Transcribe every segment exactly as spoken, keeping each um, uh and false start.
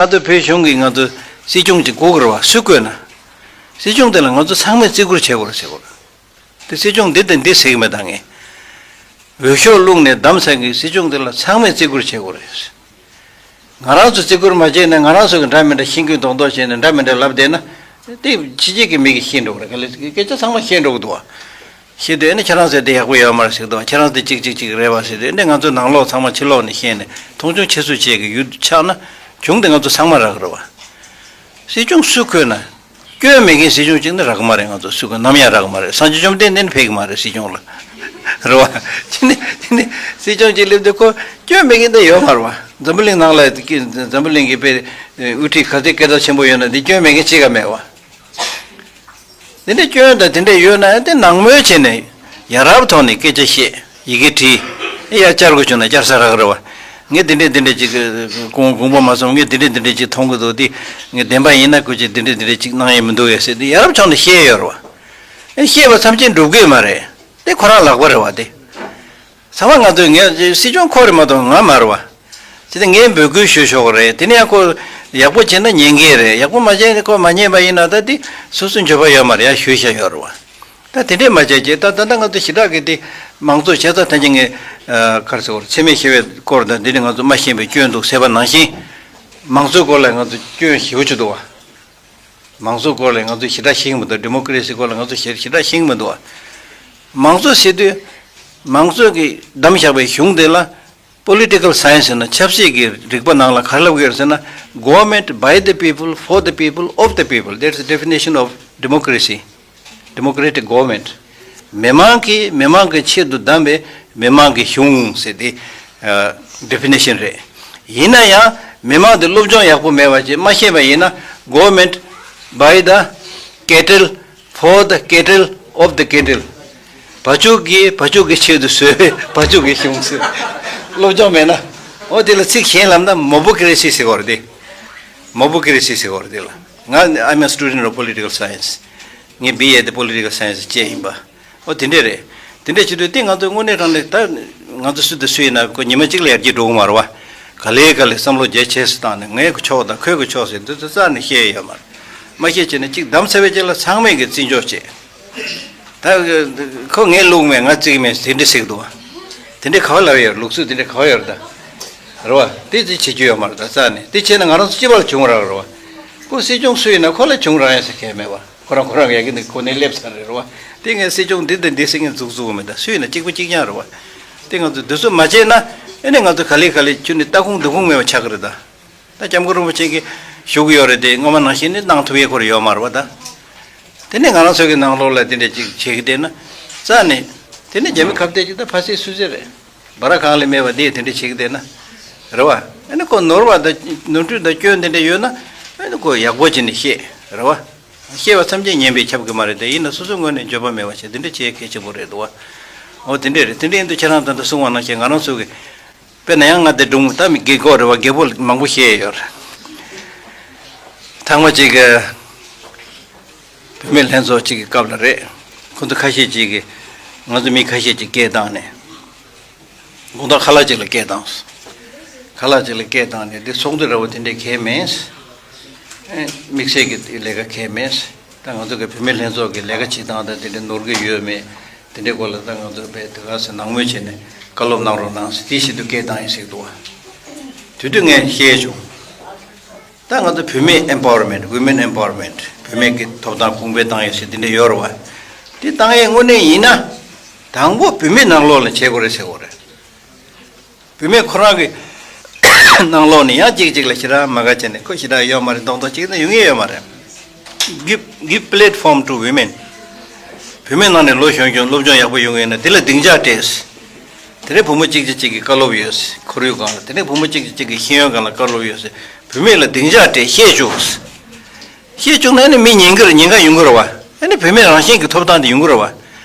ཨ་ཏོ་བོད་གཞུང་གིས་ང་ཚོ་སྲིད་སྐྱོང་ཅིག་དགོས་ཀྱི་རེད་བ། སུས་བསྐོས་ན། སྲིད་སྐྱོང་དེ་ལ་ང་ཚོ་ཚང་མས་བརྩི་བཀུར་བྱེད་དགོས་རེད་ཟེར་དགོས་རེད། དེ་སྲིད་སྐྱོང་འདི་དང་འདི་ཟེར་གྱི་མེད་ད་ངས། འོས་ཤོག་བླུགས་ནས་བདམས་ས་གི་སྲིད་སྐྱོང་དེ་ལ་ཚང་མས་བརྩི་བཀུར་བྱེད་དགོས་རེད། ང་རང་ཚོ་བརྩི་བཀུར་མ་བྱས་ན། ང་རང་ཚོ་གི་འདྲ་མི་འདྲ་ཤེས་རྒྱུ་མདོག་མདོག་བྱས་ནས་འདྲ་མི་འདྲ་ལབ་བསྡད་ན། དེ་ཕྱི་རྒྱལ་གྱི་མི་གིས་ཤེས་འགྲོ་གི་རེད། ག་ལེ་སྐད་ཆ་ཚང་མ་ཤེས་འགྲོ་གི་འདུག་བ། ཤེས་དུས་ཨ་ནི་ཁྱེད་རང་ཟེར་དེ་ཡག་པོ་ཡོད་མ་རེད་ཟེར་གི་འདུག་བ། ཁྱེད་རང་དེ་གཅིག་གཅིག་གཅིག་རེད་བ་ཟེར་དུས། ཨ་ནི་ང་ཚོ་ནང་ལོགས་ཚང་མ་ཕྱི་ལོགས་ནས་ཤེས་ནས་མཐོང་ཆུང་ཆེ་སུ་བྱེད་ཀྱི་ཡུལ་ཆགས་ན། གཞུང་དེ་ང་ཚོ་ཚང་མ་རག་གི་རེད་བ། སྲིད་སྐྱོང་སུས་བསྐོས་ན། སྐྱོན་མེད་མཁན་སྲིད་སྐྱོང་གཅིག་ནི་རག་གི་མ་རེད། ང་ཚོ་སུ་ག་ནམ་ཡང་རག་གི་མ་རེད། སངས་རྒྱས་བཅོམ་ལྡན་འདས་ནི་ཕེབས་ཀྱི་མ་རེད་སྲིད་སྐྱོང་ལ། རེད་བ། དེ་ནི་དེ་ནི་སྲིད་སྐྱོང་གཅིག་སླེབས་དུས་ཁོ་སྐྱོན་མེད་མཁན་དེ་ཡོད་མ་རེད་བ། འཛམ་བུ་གླིང་ནང་ལ་འཛམ་བུ་གླིང་གི་དཔེ་དབུ་ཁྲིད་ག་ཚོད་སྐད་གྲགས་ཆེན་པོ་ཡོད་ན། དེ་སྐྱོན་མེད་མཁན་གཅིག་ག་མེད་བ། དེ་འདྲའི་སྐྱོན་དང་དེ་འདྲ་ཡོད་ན་ཡང་། དེ་ནང་མོལ་བྱས་ནས་ཡ་རབས་ཐོག་ནས་སྐད་ཆ་བཤད། ཡི་གེ་བྲིས། ཡ་བསྐྱར་དགོས་བྱུང་ན་བསྐྱར་ས་རག་རེད་བ། ངས་དེ་འདྲས་དེ་འདྲས་ཅིག་དགོངས་དགོངས་པ་མ་ཚོམ། ངས་དེ་འདྲས་དེ་འདྲས་ཅིག་མཐོང་གི་འདུག་དེ་ངས་བདེན་པ་ཡིན་ན་ཁོ་ཅིག་དེ་འདྲས་དེ་འདྲས་ཅིག་གནང་ཡས་མི་འདུག་གས་ཟེར་དེ་ཡ་རབས་ཕྱོགས་ནས་བཤད་ཡོད་རེད་བ། ཨེ་བཤད་པ་ཐམས་ཅད་འགྲུབ་གི་མ་རེད། དེ་ཁོ་རང་ལག་པ་རེད་བ། དེ་ཚང་མ་ང་ཚོས། ངས་སྲིད་སྐྱོང་ཁོ་རེད་མ་གཏོགས་ང་མ་རེད་བ། དེ་ནས་ངས་འབོད་སྐུལ་ཞུ་ཆོག་གི་རེད། དེ་ནས་ཡང་ཁོ་ཡག་པོ་བྱས་ན་ཉན་གི་རེད། ཡག་པོ་མ་བྱས་ན། ཁོ་མ་ཉན་པ་ཡིན་ན་ད་དེ་སོ་སོའི་འགྱོད་པ་ཡོད་མ་རེད། ཡང་ཞུ་བཞག་ཡོད་རེད་བ། ད་དེ་འདྲས་མ་བྱས་ཀྱི། ད་ད་ལྟ་ང་ཚོ་ཞེ་དྲག་གི་དེ་མང་གཙོ་བྱས་ཙང་། ད་ཅི་ངས་ཨ་ག་རེ་ཟེར་དགོས་རེད། འཚེ་མེད་ཞི་བའི་སྐོར་དང་འདི་ནི་ང་ཚོ་མ་ཤེས་པའི་སྐྱོན་འདུག་ཟེར་བ་ནང་བཞིན། མང་གཙོའི་སྐོར་ལ་ང་ཚོ་སྐྱོན་ཞེ་པོ་ཅིག་འདུག་བ། མང་གཙོའི་སྐོར་ལ་ང་ཚོ་ཞེ་དྲག་ཤེས་ཀྱི་མི་འདུག་ཌི་མོ་ཀ་རེ་སི་སྐོར་ལ་ང་ཚོ་ཞེ་ཞེ་དྲག་ཤེས་ཀྱི་མི་འདུག་བ། མང་གཙོ་ཟེར་དུས། མང་གཙོ་གིས་བདམས་བཞག་པའི་གཞུང་དེ་ལ། Political science ཟེར་ན། ཆབ་སྲིད་ཀྱི་རིག་པ་ནང་ལ་ག་རེ་ལབ་ཀྱི་ཡོད་ཟེར་ན། Government by the people, for the people, of the people. That's the definition of democracy. Democratic government. མི་མང་གིས་མི་མང་གི་ཆེད་དུ་བདམས་པའི་མི་མང་གི་གཞུང་ཟེར་དེ་ཨ་ཌེ་ཕི་ནེ་ཤན་རེད། ཡིན་ན་ཡང་མི་མང་དེ་སློབ་སྦྱོང་ཡག་པོ་མེད་པ་ཅིག་མ་ཤེས་པ་ཡིན་ན། Government by the cattle, for the cattle, of the cattle. བ་ཕྱུགས་ཀྱིས་བ་ཕྱུགས་ཀྱི་ཆེད་དུ་བཟོས་པའི་བ་ཕྱུགས་ཀྱི་གཞུང་ཟེར། སློབ་སྦྱོང་མེད་ན། འོ་དེ་ལ་ཚིག་གཞན་ལབ་ན་མོ་བོ་ཀེ་རེ་སི་ཟེར་གྱི་ཡོད་རེད་དེ། མོ་བོ་ཀེ་རེ་སི་ཟེར་གྱི་ཡོད་རེད་དེ་ལ། ང་I'm a student of political science. ངས་བི་ཨེ་དེ་པོ་ལི་ཊི་ཀལ་སའེན་སི་བྱས་ཡིན་པ། འོ་དེ་འདྲས་རེད། དེ་འདྲས་བྱེད་དུས་དེ་ང་ཚོ་དངོས་གནས་དྲང་གནས་ད་ང་ཚོ་སུ་དང་སུ་ཡིན་ན། ཁོ་ཉི་མ་གཅིག་ལ་ཡར་རྒྱས་འགྲོ་གི་མ་རེད་བ། ག་ལེ་ག་ལེ་བསམ་བློ་རྒྱ་ཆེ་སུ་བཏང་ནས། ངའི་གི་ཕྱོགས་དང་ཁོའི་གི་ཕྱོགས་ཟེར་འདི་ཚོ་རྩ་ནས་བཤད་ཡོད་མ་རེད། མ་བཤད་བྱས་ནས་གཅིག་བདམས་ཚར་བའི་རྗེས་ལ་ཚང་མས་གི་བརྩི་འཇོག་བྱེད། ད་ཁོ་ངས་བླུགས་མེད། ང་བརྩི་གི་མེད་དེ་འདྲས་ཟེར་གི་འདུག་བ། དེ་འདྲས་ག་བ་ལབ་ཡོད། ལུགས་སྲོལ་དེ་འདྲས་ག་བ་ཡོད་རེད་ད། རེད་བ། དེ་ཚོ་བྱེད་རྒྱུ་ཡོད་མ་རེད་ད་རྩ་ནས། དེ་བྱས་ན་ང་རང་ཚོ་སྤྱི་པ་ལ་བྱུང་རག་རེད་བ། ཁོ་སྲིད་སྐྱོང་སུ་ཡིན་ན་ཁོ་ལ་བྱུང་རག་ཡ་ཟེར་མཁན་མེད་བ། ཁོ་རང་ཁོ་རང་ཡ་གི་ནི་ཁོ་ནས་སླེབས་ཚར་རེད་རེད་བ། དེ་ངས་སྲིད་སྐྱོང་འདི་དང་འདི་ཟེར་མཁན་འཛུགས་བཙུགས་མེད་ད། སུ་ཡིན་ན་གཅིག་པ་གཅིག་རྐྱང་རེད་བ། དེ་ང་ཚོ་འདི་ཚོ་མ་བྱས་ན། ཨེ་ནས་ང་ཚོ་ག་ལེ་ག་ལེ་ཁྱོན་ནས་ལྟ་ཁུངས་འདུ་ཁུངས་མེད་པ་ཆགས་ཀྱི་རེད་ད། ད་སྐྱབས་མགོན་རིན་པོ་ཆེ་གིས་ཞུ་གི་ཡོད་རེད་དེ། སྔོན་མ་ནང་བཞིན་ནི་གནང་ཐུབ་ཡས་ཁོ་རང་ཡོད་མ་རེད་བ་ད། དེ་ནས་ང་རང་ཚོ་གི་ནང་ལོགས་ལ་དེ་འདྲ་ཅིག་བྱེད་ཀྱི་བསྡད་ན། རྩ་ནས། དེ་ནས་རྒྱ་མི་ཁ་གཏད་ཅིག་ད་ཕ་སེ་སུ་ཟེར་རེད། སྦ་ར་གང་ལས་མེད་པ་དེ་དེ་འདྲ་བྱེད་ཀྱི་བསྡད་ན། རེད་བ། ཨ་ནི་ཁོ་ནོར་བ་དང་ནོར་འཁྲུལ་དང་སྐྱོན་དེ་འདྲ་ཡོད་ན། ཨ་ནི་ཁོ་ཡག་པོ་བྱས་ནས་བཤད། རེད་བ། བཤད་པ་ཐམས་ཅད་ཉན་པས་ཁྱབ་ཀྱི་མ་རེད་དེ། ཡིན་ན་སོ་སོའི་ངོས་ནས་འགྱོད་པ་མེད་པ་བྱས་དེ་འདྲ་བྱེད་གལ་ཆེན་པོ་རེད་འདུག་བ། འོ་དེ་འདྲ་རེད། དེ་འདྲ་ཡིན་དུས་ཁྱེད་རང་ད་ལྟ་གསུངས་པ་ནང་བཞིན་ང་རང་ཚོ་གི། དཔེར་ན་ཡང་ང་དེ་སྒྲུང་། ད་མི་རྒས་འཁོགས་རེད་བ། རྒད་པོ་མང་པོ་བཤད་ཡོད་རེད། ཐེངས་མ་གཅིག་གི་བུད་མེད་ལྷན་ཚོགས་གཅིག་གི་སྐབས་ལ་རེད། ཁོ་ཚོ་ཁ་ཤས་ཅིག་གིས་ང་ཚོ་མི་ཁ་ཤས་ཅིག་སྐད་བཏང་ནས། དགོང་དག་ཁ་ལག་ཅིག་ལ་སྐད་བཏང་། ཁ་ལག་ཅིག་ལ་སྐད་བཏང་ནས། འདི་ཚོགས་འདུ་འདྲ་བོ་དེ་འདྲས་གང་ཡང་མེད། ཨེ། དམིགས་བསལ་གྱི་ལས་ཀ་གང་ཡང་མེད། ད་ང་ཚོ་གི་བུད་མེད་ལྷན་ཚོགས་ཀྱི་ལས་ཀ་བྱེད་སྟངས་དང་དེ་འདྲ་ནོར་གྱི་ཡོད་མེད། དེ་འདྲའི་སྐོར་ལ་ད་ང་ཚོ་དཔེ་དེ་ག་ཚོད་ནང་མོལ་བྱས་ནས་བཀའ་སློབ་གནང་རོགས་གནང་ཟེར་དེ་བཞིན་དུ་སྐད་བཏང་ཡིན་ཟེར་གྱི་འདུག་བ། དེ་དུས་ངས་བཤད་བྱུང་། ད་ང་ཚོ་བུད་མེད་ཨེམ་པ་ཝར་མེན་ཊི། Women Empowerment། བུད་མེད་ཀྱི་ཐོབ་ཐང་གོང་འཕེལ་བཏང་ཡོད་ཟེར་དེ་འདྲ་ཡོད་རེད་བ། དེ་བཏང་ཡས་དངོས་གནས་ཡིན་ན། དང་པོ་བུད་མེད་ནང་ལོགས་ལ་བྱེད་དགོས་རེད་ཟེར་དགོས་རེད། བུད་མེད་ཁོ་རང་གི་ནང་ལོགས་ནས་ཡང་གཅིག་གཅིག་ལ་ཞེ་དྲག་མ་དགའ་བྱས་ནས། ཁོ་ཞེ་དྲག་ཡོད་མ་རེད། མདོག་མདོག་བྱས་ནས་ཡོང་ཡས་ཡོད་མ་རེད། Give, give platform to women. བུད་མེད་ནང་ནས་ལོ་གཞོན་གཞོན་སློབ་སྦྱོང་ཡག་པོ་ཡོང་གི་ཡོད་ན་དེ་ལ་སྡིངས་ཆ་སྤྲད། དེ་ནས་བུ་མོ་གཅིག་གིས་གཅིག་གི་བཀའ་སློབ་ཡོད། ཁོར་ཡུག་སྒང་ལ། དེ་ནས་བུ་མོ་གཅིག་གིས་གཅིག་གི་ཤེས་ཡོན་སྒང་ལ་བཀའ་སློབ་ཡོད། བུད་མེད་ལ་སྡིངས་ཆ་སྤྲད། བཤད་བཅུག། བཤད་བཅུག་ན་ཨ་ནི་མི་ཉན་གྱི་རེད། ཉན་ག་ཡོང་གི་རེད་བ། ཨ་ནི་བུད་མེད་རང་བཞིན་གྱི་ཐོབ་ཐང་དེ་ཡོང་གི་རེད་བ།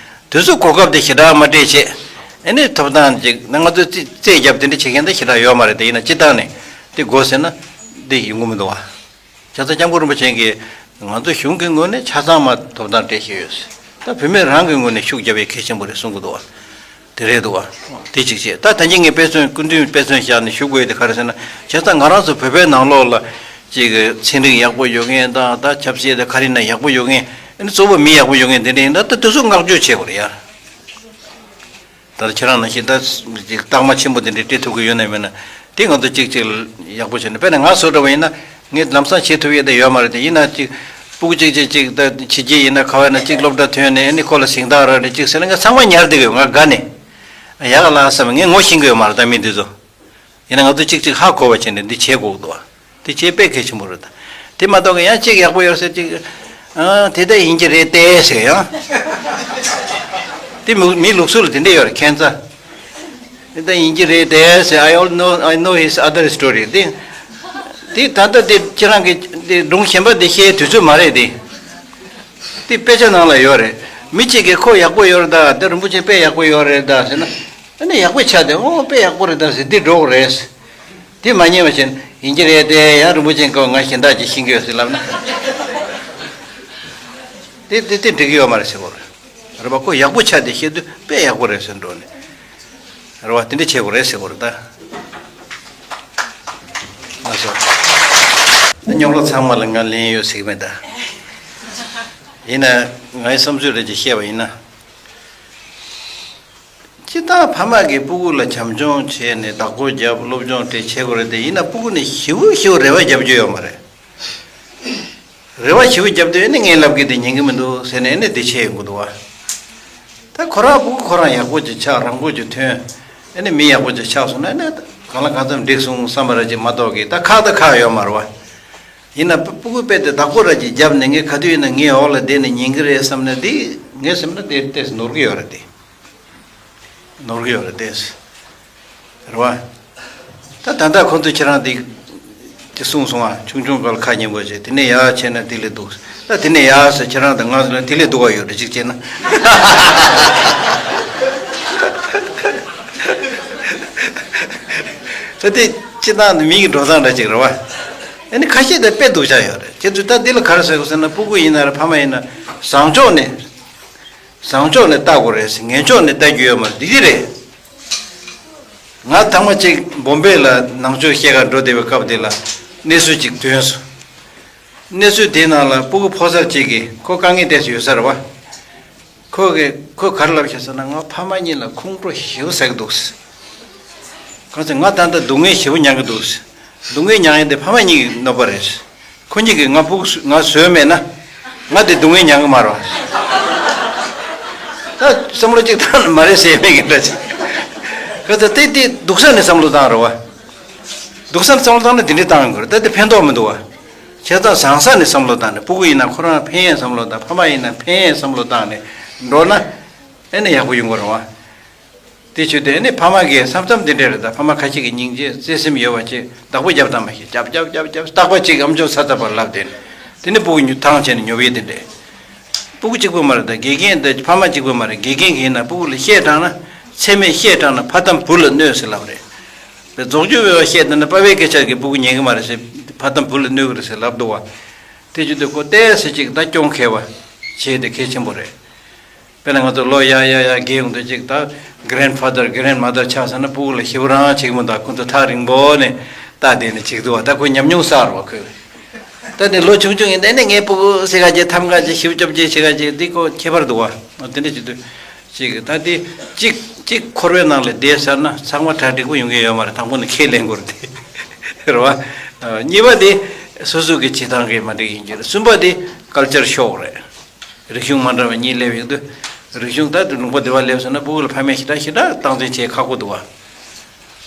དེ་ཚོ་གོ་སྐབས་དེ་ཞེ་དྲག་མ་སྤྲད་བྱས། ཨ་ནི་ཐོབ་ཐང་ཅིག་ང་ཚོས་རྩིས་རྩིས་བརྒྱབ་དེ་འདྲ་བྱེད་མཁན་དེ་ཞེ་དྲག་ཡོད་མ་རེད། དེ་ཡིན་ན་སྤྱིར་བཏང་ནས་དེ་དགོས་ཟེར་ན་དེ་ཡོང་གི་མི་འདུག་བ། བྱས་ཙང་སྐྱབས་མགོན་རིན་པོ་ཆེ་གིས་ང་ཚོ་གཞུང་གི་ངོས་ནས་ཆ་ཚང་མ་ཐོབ་ཐང་སྤྲད་བཞིན་ཡོད། ད་བུད་མེད་རང་གི་ངོས་ནས་ཤུགས་རྒྱབ་ཡས་གལ་ཆེན་པོ་རེད་གསུང་གི་འདུག་བ། དེ་རེད་འདུག་བ། དེ་གཅིག་བྱས། ད་ད་གིན་ངས་དཔེ་མཚོན་སྐུ་མདུན་དཔེ་མཚོན་བཞག་ནས་ཞུ་དགོས་ཡས་དེ་ག་རེ་ཟེར་ན། བྱས་ཙང་ང་རང་ཚོ་བོད་པའི་ནང་ལོགས་ལ་ ཅིག་ཚན་རིག་ཡག་པོ་ཡོད་མཁན་དང་ད་ཆབ་སྲིད་དང་ག་རེ་ན་ཡག་པོ་ཡོད་མཁན། ཨ་ནི་གཙོ་བོ་མི་ཡག་པོ་ཡོད་མཁན་དེ་འདྲ་ཡིན་ན་ད་དེ་ཚོ་བསྔགས་བརྗོད་བྱེད་དགོས་རེད་ཡ། ད་ཁྱེད་རང་ནང་བཞིན་ད་ཅིག་རྟགས་མ་ཆེན་པོ་དེ་འདྲ་སྤྲད་ཐུབ་ཀྱི་ཡོད་ན་མེད་ན། དེ་ང་ཚོ་གཅིག་གཅིག་ཡག་པོ་བྱས་ནས། དཔེར་ན་ང་བཟོ་འདྲ་བ་ཡིན་ན་ངས་ལམ་སང་བྱེད་ཐུབ་ཡས་དེ་ཡོད་མ་རེད་དེ། ཡིན་ན་ཅིག་སྤུ་གུ་གཅིག་གཅིག་གཅིག་ད་བྱས་རྗེས་ཡིན་ན་ག་བ་ན་ཅིག་སློབ་གྲྭ་ཐོན་ནས། ཨ་ནི་ཁོ་ལ་གཟེངས་རྟགས་རག་རེད་ཅིག་ཟེར་ན་ང་ཚང་མ་ཉར་བསྡད་ཀྱི་ཡོད། ང་དགའ་ནས་ཡག་ལ་བསམ། ངས་ངོ་ཤེས་ཀྱི་ཡོད་མ་རེད་ད་མི་འདི་ཚོ། ཡིན་ན་ང་ཚོ་གཅིག་གཅིག་ཧ་གོ་བ་བྱས་ནས་འདི་བྱེད་དགོས་འདུག་བ། དེ་བྱེད་དཔེ་གལ་ཆེན་པོ་རེད་ད། དེ་མ་གཏོགས་ཀྱི་ཡང་གཅིག་ཡག་པོ་ཡོད་ཟེར་གཅིག་ཨ་དེ་ལྟ་ཡིན་གྱི་རེད་དེ་ཟེར་ཡང་། དེ་མི་མི་ལུགས་སྲོལ་ལ་དེ་འདྲ་ཡོད་རེད་ཁྱད་མཚར། དེ་ལྟ་ཡིན་གྱི་རེད་དེ་ཟེར། I all know, I know his other story. དེ་དེ་ད་ལྟ་དེ་ཁྱེད་རང་གི་དེ་སྒྲུང་གཞན་པ་དེ་བཤད་དུས་ཚོད་མ་རེད་དེ། དེ་དཔེ་ཆ་ནང་ལ་ཡོད་རེད། མི་གཅིག་གིས་ཁོ་ཡག་པོ་ཡོད་རེད་ད། དེ་རིན་པོ་ཆེ་དཔེ་ཡག་པོ་ཡོད་རེད་ད་ཟེར་ན། ཨ་ནི་ཡག་པོ་ཆགས་ཏེ། ཨོ་དཔེ་ཡག་པོ་རེད་ད་ཟེར་འདི་འགྲོ་གི་རེད། དེ་མ་ཉན་པ་བྱས་ན་ཡིན་གྱི་རེད་དེ། ཡང་རིན་པོ་ཆེ་ཁོ་ང་གཞན་དག་ཅིག་ཤེས་ཀྱི་ཡོད་ཟེར་ལབ་ན། དེ་དེ་དེ་འགྲིག་གི་ཡོད་མ་རེད་ཟེར་གོ་རེད། རེད་པ། ཁོ་ཡག་པོ་ཆགས་ཏེ་བཤད་དུས་དཔེ་ཡག་པོ་རེད་ཟེར་འགྲོ་ནས། རེད་པ། དེ་འདྲ་བྱེད་དགོས་རེད་ཟེར་གོ་རེད་ད། ལགས་སོ། སྨྱོ་ལོ་ཚང་མ་ལ་ང་ལན་ཡོད་ཟེར་གི་མེད་ད། ཡིན་ན་ངའི་བསམ་ཚུལ་རེ་ཅིག་བཤད་པ་ཡིན་ན། སྤྱིར་བཏང་ཕ་མ་གིས་སྤུ་གུ་ལ་བྱམས་སྐྱོང་བྱས་ནས་བདག་པོ་བརྒྱབ། སློབ་སྦྱོང་དེ་བྱེད་དགོས་རེད་དེ། ཡིན་ན་སྤུ་གུ་ནི་ཞེ་པོ་ཞེ་པོ་རེ་བ་རྒྱབ་རྒྱུ་ཡོད་མ་རེད། རེ་བ་ཞེ་པོ་རྒྱབ་དུས་ཨ་ནི་ངས་ལབ་གི་དེ་ཉན་གི་མི་འདུག་ཟེར་ནས་ཨ་ནི་དེ་བྱས་ཡོང་གི་འདུག་བ། ད་ཁོ་རང་སྤུ་གུ་ཁོ་རང་ཡག་པོ་ཅིག་ཆགས། རང་མགོ་ཅིག་ཐོན། ཨ་ནི་མི་ཡག་པོ་ཅིག་ཆགས་སོང་ན་ཨ་ནི་གང་ལ་གང་འཚམ་འགྲིག་སོང་བསམ་པ་ར་ཅིག་མ་གཏོགས་ཀྱི་ད་ཁག་ད་ཁག་ཡོད་མ་རེད་བ། ཡིན་ན་སྤུ་གུ་དཔེ་དེ་བདག་པོ་ར་ཅིག་བརྒྱབ་ནས་ངས་ག་དུས་ཡིན་ན་ངའི་འོག་ལ་བསྡད་ནས་ཉན་གི་རེད་བསམ་ན་དེ་ངས་བསམ་ན་དེ་ཏོག་ཙམ་ནོར་གི་ཡོད་རེད་དེ། ནོར་གི་ཡོད་རེད་དེ། རེད་བ། ད་ད་ལྟ་ཁོང་ཚོས་ཁྱེད་རང་དེ་དེ་གསུངས་སོང་ཨ། ཆུང་ཆུང་སྐབས་ལ་ཁ་ཉན་པོ་བྱས། དེ་ནས་ཡག་བྱས་ན་དེ་ལས་སྡུག་ད་དེ་ནས་ཡག་ཟེར། ཁྱེད་རང་དང་ང་ཚོ་ལ་དེ་ལས་སྡུག་པ་ཡོད་རེད་ཅིག་བྱས་ན། ད་དེ་སྤྱིར་བཏང་དུ་མི་གི་འགྲོ་སྟངས་འདྲ་ཅིག་རེད་བ། ཨ་ནི་ཁ་ཤས་དེ་དཔེ་སྡུག་ཅག་ཡོད་རེད། ཁྱེད་ཚོས་ད་འདི་ལ་ག་རེ་ཟེར་དགོས་ཟེར་ན། སྤུ་གུ་ཡིན་ན་རེད། ཕ་མ་ཡིན་ན་བཟང་ཕྱོགས་ནས། བཟང་ཕྱོགས་ནས་ལྟ་དགོས་རེད་ཟེར། ངན་ཕྱོགས་ནས་ལྟ་རྒྱུ་ཡོད་མ་རེད། འདི་འདི་རེད། ང་ཐེངས་མ་གཅིག་བོམ་བེ་ལ་ནང་ཆོས་བཤད་གར་འགྲོ་བསྡད་པའི་སྐབས་དེ་ལ་གནས་ཚུལ་ཅིག་ཐོན་སོང་། གནས་ཚུལ་དེའི་ནང་ལ་སྤུ་གུ་ཕོ་གསར་གཅིག་གིས། ཁོ་དཀའ་ངལ་ཏོག་ཙམ་ཡོད་ས་རེད་བ། ཁོ་གིས་ཁོས་ག་རེ་ལབ་ཤག་ཟེར་ན། ང་ཕ་མ་གཉིས་ལ་ཁོང་ཁྲོ་ཞེ་པོ་ཟ་གི་འདུག་ཟེར། གང་ཟེར། ང་ད་ལྟ་སྡུག་བསྔལ་ཞེ་པོ་མྱངས་གི་འདུག་ཟེར། སྡུག་བསྔལ་མྱངས་ཡས་དེ་ཕ་མ་གཉིས་ཀྱི་གནོད་པ་རེད། ཁོ་གཉིས་ཀྱིས་ང་ཕྲུ་གུ་ང་བཟོས་མེད་ན། ང་དེ་སྡུག་བསྔལ་མྱངས་གི་མ་རེད། ད་བསམ་བློ་གཅིག་བཏང་ན་མ་རེད་ཟེར་མེད་ཀྱི་འདྲ་ཅིག་ག་ཚོད་དེ་དེ་སྡུག་ས་ནས་བསམ་བློ་བཏང་རེད་བ། སྡུག་ས་ནས་བསམ་བློ་བཏང་ན་དེ་འདྲས་བཏང་ཡོང་གི་རེད། ད་དེ་ཕན་ཐོགས་མི་འདུག་བ། བྱས་ཙང་བཟང་ས་ནས་བསམ་བློ་བཏང་ནས། སྤུ་གུ་ཡིན་ན་ཁོ་རང་ཕན་ཡས་བསམ་བློ་དང་། ཕ་མ་ཡིན་ན་ཕན་ཡས་བསམ་བློ་བཏང་ནས་འགྲོ་ན་ཨེ་ནས་ཡག་པོ་ཡོང་གི་རེད་བ། དེ་བྱས་དུས་ཨ་ནི་ཕ་མ་གིས་མཚམས་མཚམས་དེ་འདྲས་རེད། ད་ཕ་མ་ཁ་ཤས་ཀྱིས་སྙིང་རྗེ་བརྩེ་སེམས་ཡོད་པ་ཅིག་བདག་པོ་རྒྱབ་སྟངས་མ་ཤེས། རྒྱབ་རྒྱབ་རྒྱབ་རྒྱབ། རྟག་པ་གཅིག་ཨམ་ཅོག་ཚ་ཚ་བར་ལབ་དེ་ནས། དེ་ནི་སྤུ་གུ་ཐང་ཆད་ནས་ཉོབ་ཡས་དེ་འདྲས། སྤུ་གུ་གཅིག་པོ་མ་རེད། ད་དགེ་རྒན་དེ་ཕ་མ་གཅིག་པོ་མ་རེད། དགེ་རྒན་གྱིས་ཡིན་ན་སྤུ་གུ་ལ་བཤད་དྲགས་ན། ཚད་མེད་བཤད་དྲགས་ན་ཕ་དམ་བུ་ལ་གནོད་ཟེར་ལབ་རེད། དེ་རྫོགས་རྒྱུ་བའི་བཤད་དེ་ན་པ་ཕའི་སྐད་ཆ་གིས་སྤུ་གུ་ཉན་གི་མ་རེད་ཟེར། ཕ་དམ་བུ་ལ་གནོད་གི་རེད་ཟེར་ལབ་འདུག་བ། དེ་བྱེད་དུས་ཁོ་ཏོག་ཙམ་ཅིག་ད་སྐྱོན་མཁས་པ་བྱས་དེ་གལ་ཆེན་པོ་རེད། དཔེར་ན་ང་ཚོ་ལོ་ཡར་ཡར་ཡར་རྒས་ཡོང་དུས་ཅིག་ད་གྷི་རེན་ཕ་དར་གྷི་རེན་མ་དར་ཆགས་ཟེར་ན་སྤུ་གུ་ལ་ཞེ་པོ་རང་བྱེད་ཀྱི་མི་འདུག་ཁོ་ཚོ་ཐག་རིང་པོ་ནས་ལྟ་བསྡད་ནས་བྱེད་ཀྱི་འདུག་བ། ད་ཁོ་ཉམས་མྱོང་བསགས་རེད་བ་ཁོས། ད་ནི་ལོ་ཆུང་ཆུང་ཡིན་དེ་ནས་ངའི་སྤུ་གུ་ཟེར་ག་ཅིག་ཐམ་ག་ཅིག་ཞིབ་སྐྱོབ་ཅིག་བྱེད་ག་ཅིག་འདི་ཁོ་ཁྱད་པར་འདུག་བ། དེ་འདྲ་བྱེད་དུས་ཅིག་ད་དེ་གཅིག་གཅིག་འཁོར་བའི་ནང་ལ་བསྡད་ཟེར་ན་ཚང་མ་གྲ་འགྲིག་པོ་ཡོང་གི་ཡོད་མ་རེད། དང་པོ་ནས་ཁས་ལེན་དགོས་རེད་དེ། རེད་བ། གཉིས་པ་དེ་སོ་སོ་གི་བྱེད་སྟངས་གིས་མ་འགྲིག་ཡིན་གྱི་རེད། གསུམ་པ་དེ་ཀལ་ཅར་ཤོག་རེད། རིག་གཞུང་མ་འདྲ་བ་གཉིས་སླེབས་ཡོང་དུས། རིག་གཞུང་ད་དུང་ལུང་པ་དེ་བ་སླེབས་སོང་ན་སྤུ་གུ་ལ་ཕ་མས་ཞེ་དྲག་ཞེ་དྲག་སྟངས་འཛིན་བྱེད་ཁག་པོ་འདུག་བ།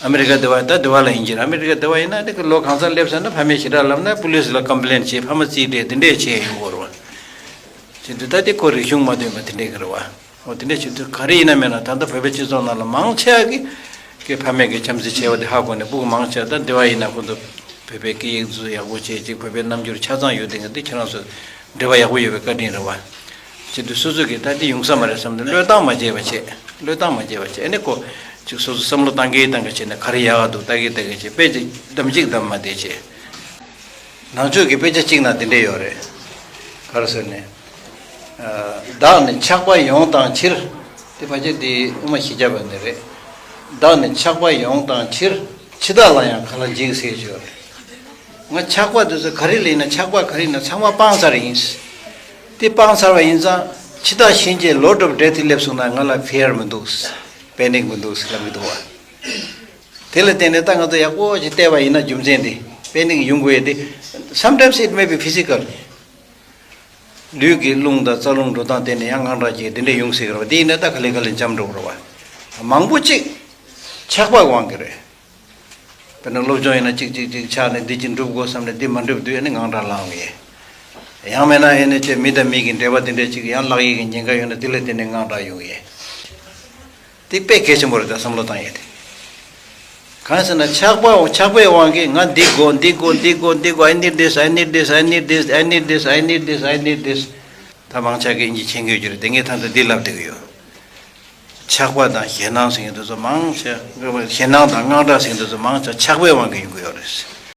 ཨ་མི་རི་ཀ་དེ་བ་ད་དེ་བ་ལ་ཡིན་གྱི་རེད། ཨ་མི་རི་ཀ་དེ་བ་ཡིན་ན་དེ་གི་ལོ་གང་ཚང་སླེབས་སོང་ན་ཕ་མས་ཞེ་དྲག་ལབ་ན་པུ་ལིས་ལ་ཀམ་པི་ལེན་བྱེད། ཕ་མ་རྩིས་སྤྲད། དེ་འདྲས་བྱས་ཡོང་གི་རེད་བ། བྱེད་དུས་ད་དེ་ཁོ་རིག་གཞུང་མ་འདོན་པ་དེ་འདྲས་གི་རེད་བ། འོ་དེ་འདྲས་བྱེད་དུས་ག་རེ་ཡིན་ན་མེད་ན་ད་ལྟ་བོད་པའི་སྤྱི་ཚོགས་ནང་ལ་མང་ཆེ་བ་གི་གི་ཕ་མས་གི་བྱམས་བརྩེ་ཆེ་བ་དེ་ཧ་གོ་ནས་སྤུ་གུ་མང་ཆེ་བ་ད་དེ་བ་ཡིན་ན་ཁོ་ཚོ་བོད་པའི་སྐད་ཡིག་ཚོ་ཡག་པོ་བྱེད་ཅིག་བོད་པའི་རྣམ་འགྱུར་ཆ་ཚང་ཡོད་དེ་གི་འདི་ཁྱེད་རང་ཚོ་འབྲེལ་བ་ཡག་པོ་ཡོད་པའི་བཀའ་དྲིན་རེད་བ། བྱེད་དུས་སོ་སོ་གིས་ད་འདི་ཡོང་ས་མ་རེད་བསམ་ནས་བློས་བཏང་མ་བྱས་པ་བྱས། བློས་བཏང་མ་བྱས་པ་བྱས། ཨ་ནི་ཁོ་ཅིག་སོ་སོ་བསམ་བློ་བཏང་གི་བཏང་གི་བྱས་ནས་ག་རེ་ཡག་ག་འདུག་ལྟ་གི་ལྟ་གི་བྱས། དཔེ་ཅིག་གདམ་གཅིག་གདམ་མ་བསྡད་བྱས། ནང་ཆོས་ཀྱི་དཔེ་ཆ་གཅིག་ན་འདི་འདྲས་ཡོད་རེད། ག་རེ་ཟེར་ནས། བདག་ནི་ཆགས་པ་ཡོངས་དང་ཕྱིར། དེ་ཕལ་ཆེར་འདི་དབུ་མ་བཞི་བརྒྱ་པ་འདི་རེད། བདག་ནི་ཆགས་པ་ཡོངས་དང་ཕྱིར། འཆི་བདག་ལ་ཡང་ག་ལ་འཇིགས་ཟེར་གྱི་ཡོད་རེད། ང་ཆགས་པ་དེ་ཚོ་ག་རེ་ལ་ཡིན་ན་ཆགས་པ་ག་རེ་ཡིན་ན་ཚང་མ་སྤངས་ཚར་ཡིན། དེ་སྤངས་ཚར་བ་ཡིན་ཙང་འཆི་བདག་གཤིན་རྗེ་Lord of Death སླེབས་སོང་ན་ང་ལ་fear མི་འདུག་པེ་ནིག་མི་འདུག་ལབ་ཀྱི་འདུག་བ། དེ་ལ་བརྟེན་ནས་ད་ང་ཚོ་ཡག་པོ་ཞིག་བལྟས་པ་ཡིན་ན་རྒྱུ་མཚན་དེ་པེ་ནིག་ཡོང་དགོས་ཡས་དེ། Sometimes it may be physical. ལུས་ཀྱི་རླུང་དང་རྩ་རླུང་འགྲོ་སྟངས་བརྟེན་ནས་ཡང་དངངས་སྐྲག་ཅིག་དེ་འདྲ་ཡོང་སྲིད་ཀྱི་རེད་བ། དེ་ཡིན་ན་ད་ག་ལེ་ག་ལེ་འཇམ་འགྲོ་གི་རེད་བ། མང་པོ་ཅིག་ཆགས་པའི་དབང་གིས་རེད། དཔེར་ན་སློབ་སྦྱོང་ཡིན་ན་གཅིག་གཅིག་གཅིག་ཆགས་ནས་འདི་གཅིག་འགྲུབ་དགོས་བསམ་ནས་འདི་མ་འགྲུབ་དུས་ཨ་ནི་དངངས་སྐྲག་ལངས་ཡས། ཡང་མིན་ན་ཨ་ནི་ཅིག་མི་དང་མི་གི་འབྲེལ་བ་དེ་འདྲ་ཅིག་ཡང་བརླག་ཡས་ཀྱི་ཉེན་ཁ་ཡོད་ན་དེ་ལ་བརྟེན་ནས་དངངས་སྐྲག་ཡོང་ཡས། དེ་དཔེ་གལ་ཆེན་པོ་རེད་ད་བསམ་བློ་བཏང་ཡས་དེ། གང་ཟེར་ན་ཆགས་པ་ཆགས་པའི་དབང་གིས་ང་འདི་དགོས་འདི་དགོས་འདི་དགོས་འདི་དགོས། I need this, I need this, I need this, I need this, I need this, I need this, I need this. ད་མང་ཆ་གིས་ཨིན་ཇི་མཁྱེན་གྱི་ཡོད་ཀྱི་རེད། དེ་ངས་ད་ལྟ་འདི་ལབ་བསྡད་ཀྱི་ཡོད། ཆགས་པ་དང་ཞེད་སྣང་ཟེར་མཁན་དེ་ཚོ་མང་ཆེ། ཞེད་སྣང་དང་དངངས་སྐྲག་ཟེར་མཁན་དེ་ཚོ་མང་ཆེ་ཆགས་པའི་དབང་གིས་ཡོང་གི་ཡོད་རེད།